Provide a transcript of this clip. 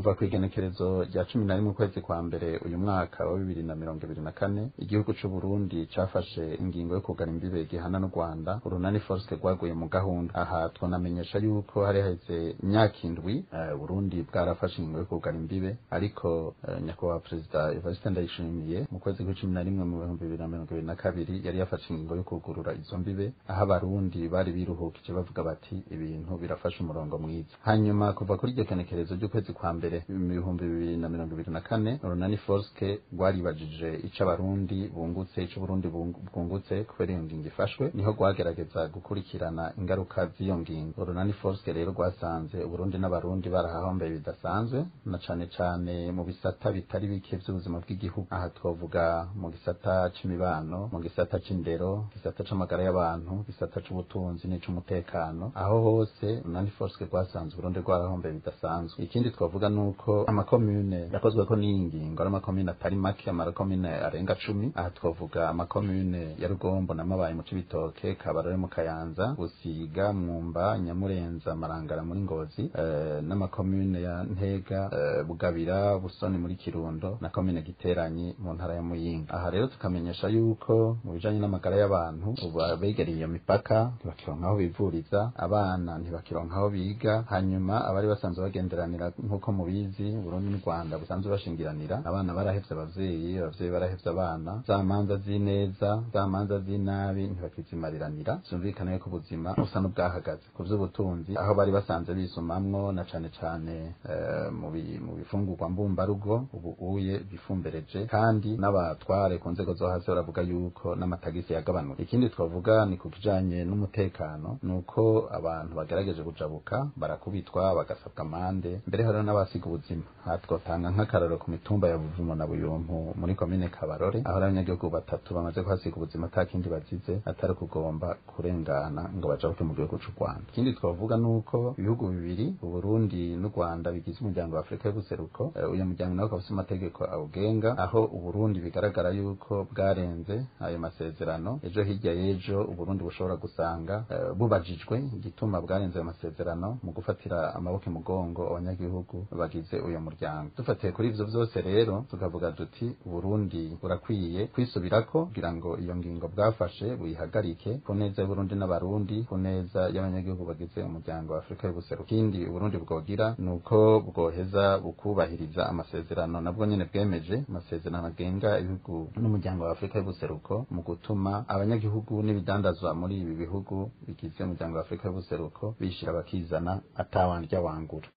Kuva kw'igenekerezo rya 11 ukwezi kwa mbere uyu mwaka wa 2024, igihugu c'u Burundi cafashe ingingo yo kugara imbibe gihana n'u Rwanda. Urunani Force rwaguye mu gahunda. Aha twonamenyesha yuko hari haheze imyaka 7 Burundi bwarafashe ingingo yo kugara imbibe, ariko nyakubahwa Perezida Evariste Ndayishimiye mu kwezi kw'icumi na rimwe mu 2022 yari yafashe ingingo yo kugurura izo mbibe, aho abarundi bari biruhukije bavuga bati ibintu birafashe umurongo mwiza. Hanyuma kuva kuri iryo genekerezo ry'ukwezi kwa mbere 2024, Urunani Force rwaribajije ico abarundi bungutse, ico Burundi bwungutse kubera iyo ngingo ifashwe. Niho rwagerageza gukurikirana ingaruka z'iyo ngingo. Urunani Force rero rwasanze Uburundi n'abarundi barahahombeye bidasanzwe, na cane cane mu bisata bitari bike vy'ubuzima bw'igihugu. Aha twovuga mu gisata c'imibano, mu gisata c'indero, gisata c'amagara y'abantu, gisata c'ubutunzi n'ic'umutekano. Aho hose Urunani Force rwasanze Uburundi rwarahombeye bidasanzwe. Ikindi twavuga nuko amakomune yakozweko n'iyi ngingo ari amakomune atari make, amakomune arenga 10. Aha twavuga amakomune ya Rugombo na Mabayi mu Cibitoke, Kabarore mu Kayanza, Busiga, Mwumba, Nyamurenza, Marangara muri Ngozi, n'amakomune ya Ntega, Bugabira, Busoni muri Kirundo na komine Giteranyi mu ntara ya Muyinga. Aha rero tukamenyesha yuko mu bijanye n'amagara y'abantu, ubu abegereye iyo mipaka ntibakironka aho bivuriza, abana ntibakironka aho biga. Hanyuma abari basanzwe bagenderanira, nk'uko mubizi Burundi n'u Rwanda busanzwe bashingiranira, abana barahevye abavyeyi, abavyeyi barahevye abana, za manza z'ineza, za manza z'inabi ntibakizimariranira. Vyumvikana yuko ubuzima busa n'ubwahagaze. Ku vy'ubutunzi, aho bari basanze bisumamwo na cane cane mu bifungurwa mbumbarugo, ubu uye bifumbereje, kandi n'abatware ku nzego zo hasi baravuga yuko n'amatagisi yagabanutse. Ikindi twavuga ni ku kijanye n'umutekano, nuko abantu bagerageje kujabuka barakubitwa, bagasabwa amande, mbere hariho n'abasiga ubuzima. Aha twotanga nk'akarorero ku mitumba ya Buvumo na Buyumpu muri komine Kabarore, aho abanyagihugu 3 bamaze kuhasiga ubuzima ata kindi bazize atari kugomba kurengana ngo bajabuke mu gihugu c'u Rwanda. Ikindi twavuga nuko ibihugu bibiri, Uburundi n'u Rwanda, bigize umuryango wa Afrika y'ubuseruko, uyu muryango nawo ukaba ufise amategeko awugenga, aho Uburundi bigaragara yuko bwarenze ayo masezerano. Ejo hirya y'ejo Uburundi bushobora gusanga bubajijwe igituma bwarenze ayo masezerano mu gufatira amaboko imugongo abanyagihugu bagize uyu muryango. Dufatiye kuri ivyo vyose rero tukavuga duti Uburundi burakwiye kwisubirako kugira ngo iyo ngingo bwafashe buyihagarike ku neza y'Uburundi n'abarundi, ku neza y'abanyagihugu bagize umuryango wa Afrika y'ubuseruko. Ikindi Uburundi bwogira nuko bwoheza bukubahiriza amasezerano nabwo nyene bwemeje, amasezerano agenga ibihugu n'umuryango wa Afrika y'ubuseruko, mu gutuma abanyagihugu n'ibidandazwa muri ibi bihugu bigize umuryango wa Afrika y'ubuseruko bishira bakizana atawandya wangura.